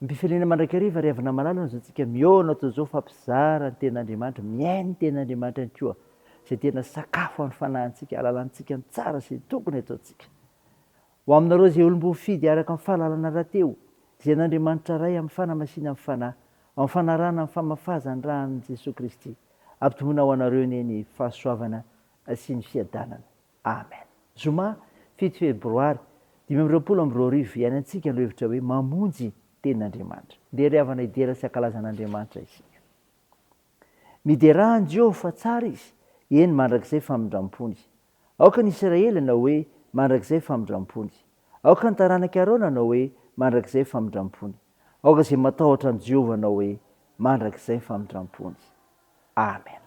Am-pifaliana mandrakariva ry havana malala no azahoantsika mihaona toy izao fampizara ny tenin'Andriamanitra, mihaino ny tenin'Andriamanitra ihany koa, izay tena sakafo ho an'ny fanahintsika, ahalalantsika ny tsara sy ny tokony hataontsika. Ho aminareo izay olom-boafidy araka ny fahalalana rahateo, izay an'Andriamanitra Ray amin'ny fanamasinan'ny Fanahy, amin'ny fanarahana ny famafazan'ny ran'i Jesoa Kristy, ampitomboina ho anareo anie ny fahasoavana sy ny fiadanana. Amen. Zoma fito febroary 2025 iainantsika ny lohevitra hoe Mamonjy Tenin'Andriamanitra. Ndeha ry havana hidera sy hankalaza an'Andriamanitra isika. Miderà an'i Jehovah fa tsara Izy, eny mandrakizay famindrampony. Aoka ny Isiraely hanao hoe, Mandrakizay famindrampony. Aoka ny taranak'i Arona hanao hoe, Mandrakizay famindrampony. Aoka izay matahotra an'i Jehovah hanao hoe, Mandrakizay famindrampony. Amen.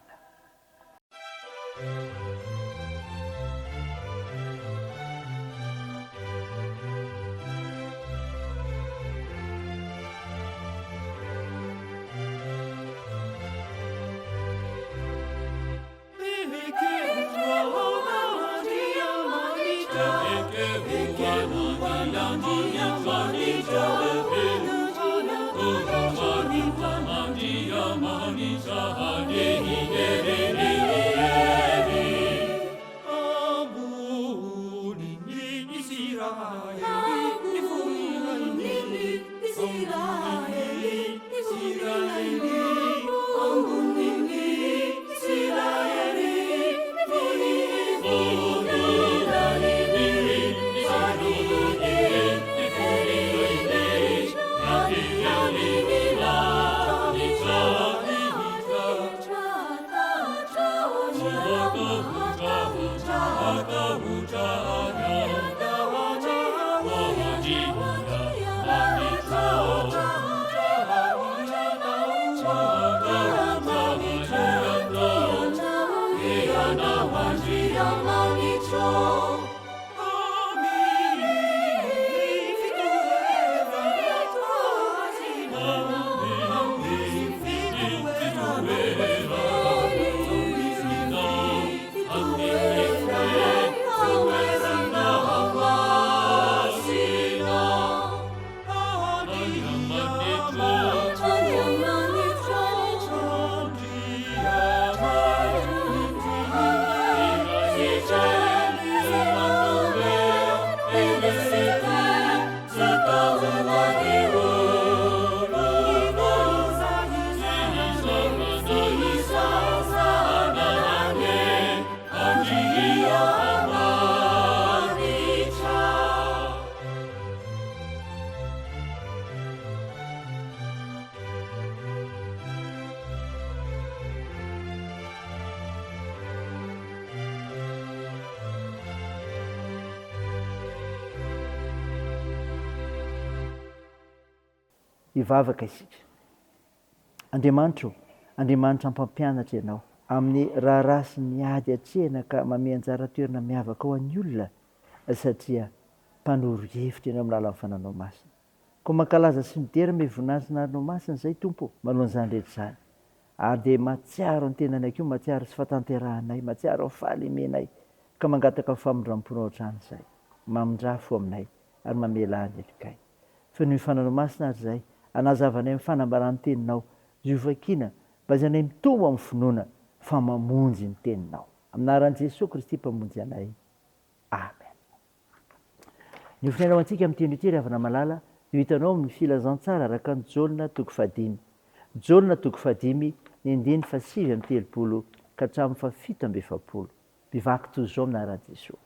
Hivavaka isika. Andriamanitra o, Andriamanitra mpampianatra Ianao, amin'ny raharaha sy ny ady atrehina ka mamehy anjara toerana miavaka ho an'ny olona satria mpanoro hevitra Ianao amin'ny lalan'ny Fananao Masina. Koa mankalaza sy midera ame voninahitry ny anaranao masina izay Tompo ô, manoloana izany rehetra izany. Ary dia mahatsiaro ny tenanay koa, mahatsiaro sy fahatanterahanay, mahatsiaro ny fahalemenay, ka mangataka ny famindram-ponao hatrany izay. Mamindrà fo aminay ary mamelà ny helokay. Fenoy fananao masina ary izay, anazavanay amin'ny fanambaran'ny teninao, izay ho vakiana, mba izanay mitombo amin'ny finoana fa mamonjy ny teninao. Amin'ny anaran'i Jesoa Kristy Mpamonjy anay. Amen. Ny hofiainana ho antsika amin'ity andro ity ry havana malala dia ho hitanao amin'ny Filazantsara araka an'i Jaona toko fahadimy. Jaona toko fahadimy, ny andininy fahasivy amby telopolo ka hatramin'ny fahafito amby efapolo. Mivaky toy izao amin'ny anaran'i Jesoa.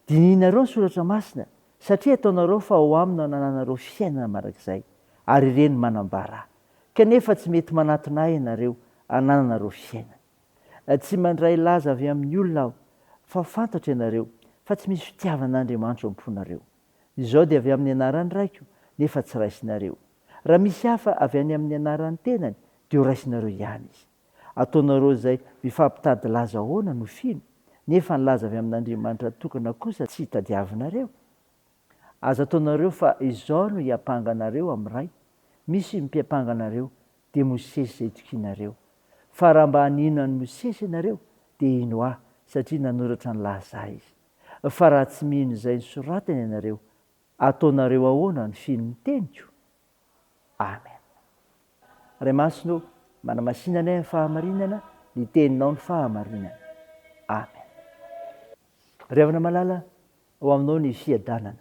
Dinihinareo ny soratra masina, satria ataonareo fa ao aminy no anananareo fiainana mandrakizay, ary ireny manambara Ahy. Kanefa tsy mety manatona Ahy ianareo hanananareo fiainana. Tsy mandray laza avy amin'ny olona aho, fa fantatro ianareo, fa tsy misy fitiavana an'Andriamanitra ao am-ponareo. Izao dia avy amin'ny anaran'ny Raiko, nefa tsy raisinareo. Raha misy hafa avy any amin'ny anaran'ny tenany, dia ho raisinareo ihany izy. Ataonareo izay mifampitady laza ahoana no fino, nefa ny laza avy amin'Andriamanitra tokana kosa tsy tadiavinareo? Aza ataonareo fa izao no hiampanga anareo amin'ny Ray, misy mpiampanga anareo, dia Mosesy izay itokianareo. Fa raha mba nino an'i Mosesy ianareo, dia hino Ahy, satria nanoratra ny laza Ahy izy. Fa raha tsy mino izay nosoratany ianareo, ataonareo ahoana ny fino ny teniko? Amen. Ray Masina ô, manamasina anay amin'ny fahamarinana, ny Teninao ny fahamarinana. Amen. Ry havana malala, ho aminao ny fiadanana.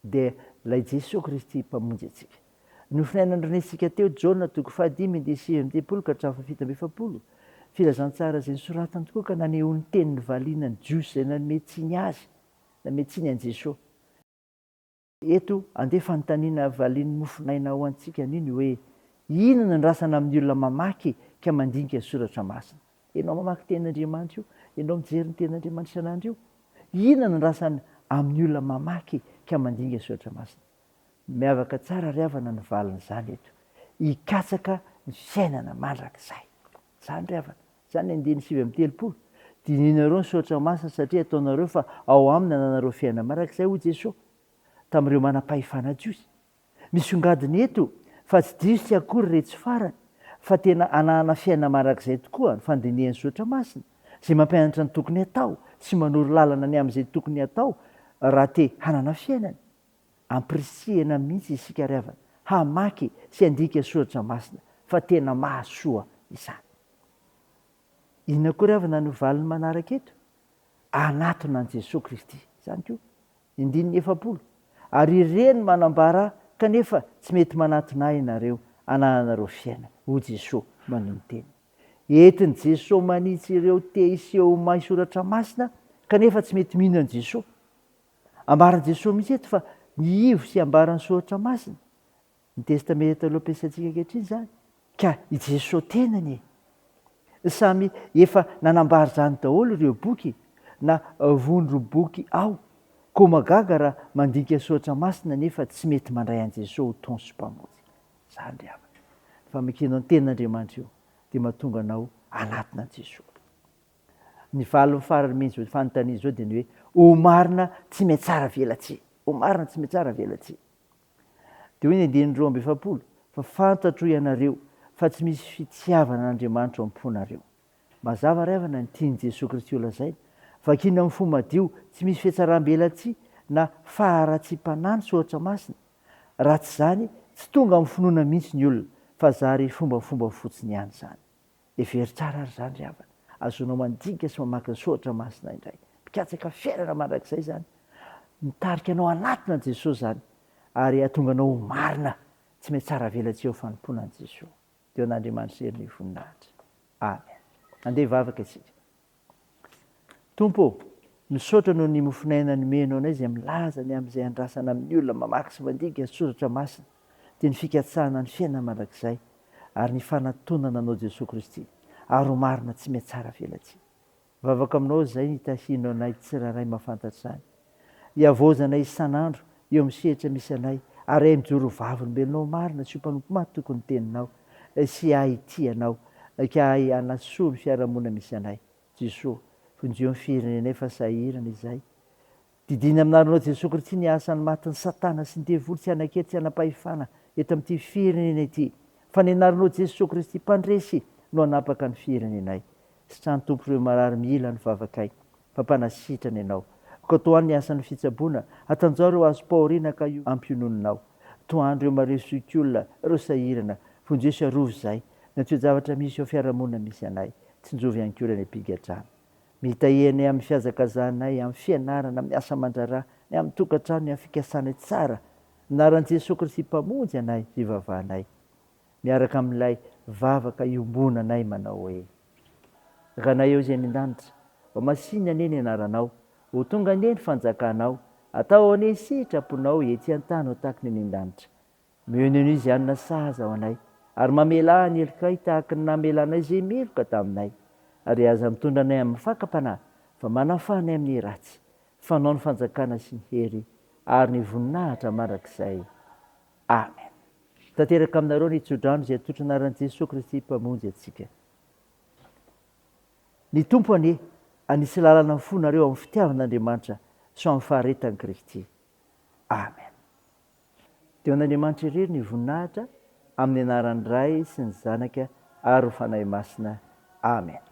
Dia ilay Jesoa Kristy Mpamonjy antsika. Nofonaina norenesintsika teo, Jaona toko fahadimy andininy 39 ka hatramin'ny faha-47, filazantsara izay nosoratany tokoa ka nanehoany teny nivaliana ny Jiosy izay nanome tsiny azy, nanome tsiny an'i Jesoa. Eto, andeha fanontaniana valian'ny mofonaina ho antsika anio ny hoe, Inona no andrasana amin'ny olona mamaky ka mandinika ny Soratra Masina? Ianao mamaky Tenin'Andriamanitra io, ianao mijery ny Tenin'Andriamanitra isan'andro io, inona no andrasana amin'ny olona mamaky ka mandinika ny Soratra Masina? Miavaka tsara ry havana ny valin'izany eto. Hikatsaka ny fiainana mandrakizay. Izany ry havana. Izany ny andininy 39. Dinihinareo ny Soratra Masina satria ataonareo fa ao aminy ananareo fiainana mandrakizay hoy Jesoa tamin'ireo manam-pahefana Jiosy. Misongadina eto fa tsy diso tsy akory iretsy farany fa tena ananana fiainana mandrakizay tokoa ny fandinihan'ny Soratra Masina izay mampianatra ny tokony hatao sy manoro lalana ny amin'izay tokony hatao raha te hanana fiainana. Ampirisihina mihitsy isika ry havana hamaky sy handika Soratra Masina fa tena mahasoa izany. Inona koa ry havana no valiny manaraka eto? Hanatona an'i Jesoa Kristy. Izany koa. Andininy 40. Ary ireny manambara ahy, kanefa tsy mety manatona ahy ianareo, anananareo fiainana, hoy Jesoa manohy ny teniny. Entin'i Jesoa manitsy ireo te hiseho ho mahay Soratra Masina, kanefa tsy mety mino an'i Jesoa. Ambaran'i Jesoa mihitsy eto fa ny ivo sy ambaran'ny Soratra Masina, ny Testamenta Taloha ampiasaintsika ankehitriny izany, ka i Jesoa tenany e! Samy efa nanambara izany daholo ireo boky na vondrom-boky ao, koa mahagaga raha mandinika Soratra Masina nefa tsy mety mandray an'i Jesoa ho Tompo sy Mpamonjy. Izany ry havana. Ny famakianao ny Tenin'Andriamanitra io dia mahatonga anao hanatona an'i Jesoa. Ny valiny farany omeny izao fanontaniana izao dia ny hoe, ho marina tsy mihatsara velatsihy. Ho marina tsy mihatsara velatsihy. Dia hoy ny andininy 42, Fa fantatro ianareo fa tsy misy fitiavana an'Andriamanitra ao am-ponareo. Mazava ry havana ny tian'i Jesoa Kristy holazaina. Vakiana amin'ny fo madio, tsy misy fihatsaram-belatsihy na faharatsiam-panahy ny Soratra Masina. Raha tsy izany, tsy tonga amin'ny finoana mihitsy ny olona, fa zary fombafomba fotsiny ihany izany. Hevero tsara ary izany ry havana. Azonao mandinika sy mamaky ny soratra masina indray. Mikatsaka fiainana mandrakizay izany. Mitarika anao hanatona an'i Jesosy izany ary hahatonga anao ho marina tsy mihatsara velatsihy eo fanompoana an'i Jesosy. Dia ho an'Andriamanitra irery ny voninahitra. Amen. Andeha hivavaka isika. Tompo ô, misaotra noho ny mofon'aina nomenao anay izay milaza ny amin'izay andrasana amin'ny olona mamaky sy mandinika ny soratra masina, dia ny fikatsahana ny fiainana mandrakizay ary ny fanatonana anao Jesoa Kristy, ary ho marina tsy mihatsara velatsihy. Mivavaka aminao izay ny hitahianao anay tsirairay mahafantatra izany, hihavaozanay isan'andro eo amin'ny sehatra misy anay, ary ahay mijoro ho vavolombelonao marina sy ho mpanompo mahatoky ny teninao sy ahy hitia anao, ka ahay hanasoa ny fiarahamonina misy anay. Jesoa, vonjeo ny firenenay fa sahirana izay. Didiana amin'ny anaranao Jesoa Kristy ny asan'ny matin'ny satana sy ny devoly tsy hanan-kery tsy hanam-pahefana eto amin'ity firenena ity fa ny anaranao Jesoa Kristy mpandresy no hanapaka ny firenenay. Sitrano Tompo ireo marary mila ny vavakay fa mpanasitrana ianao. Koa tohano ny asan'ny fitsaboana, hatanjao ireo azom-pahoriana ka ampiononinao. Tohano ireo marefo zokiolona, ireo sahirana, vonjeo sy arovy izahay na toe-javatra misy eo fiarahamonina misy anay. Tsinjovy ihany koa ireny am-pigadrana. Mitahia anay amin'ny fihazakazahanay, amin'ny fianarana, amin'ny asa aman-draharaha, ny amin'ny tokantrano, ny amin'ny fikasanay tsara. Anaran'i Jesoa Kristy Mpamonjy anay hivavahanay. Miaraka amin'ilay vavaka iombonanay manao hoe. Ranay eo izay any an-danitra, ho masìna anie ny anaranao, ho tonga anie ny fanjakanao, atao anie ny sitraponao ety an-tany ho tahaka ny any an-danitra. Mionona izy hanana sahaza ho anay, ary mamelà ny helokay tahaka ny namelanay izay meloka taminay. Ary aza mitondra anay amin'ny fakam-panahy, fa manafaha anay amin'ny ratsy. Fanao ny fanjakana sy ny hery ary ny voninahitra mandrakizay. Amen. Tanteraka aminareo ny tsodrano izay atolotry anaran'i Jesoa Kristy Mpamonjy antsika. Ny Tompo anie hanisy lalana ny fonareo amin'ny fitiavan'Andriamanitra sy amin'ny faharetan'i Kristy. Amen. Dia ho an'Andriamanitra irery ny voninahitra, amin'ny anaran'ny Ray sy ny Zanaka ary ny Fanahy Masina. Amen.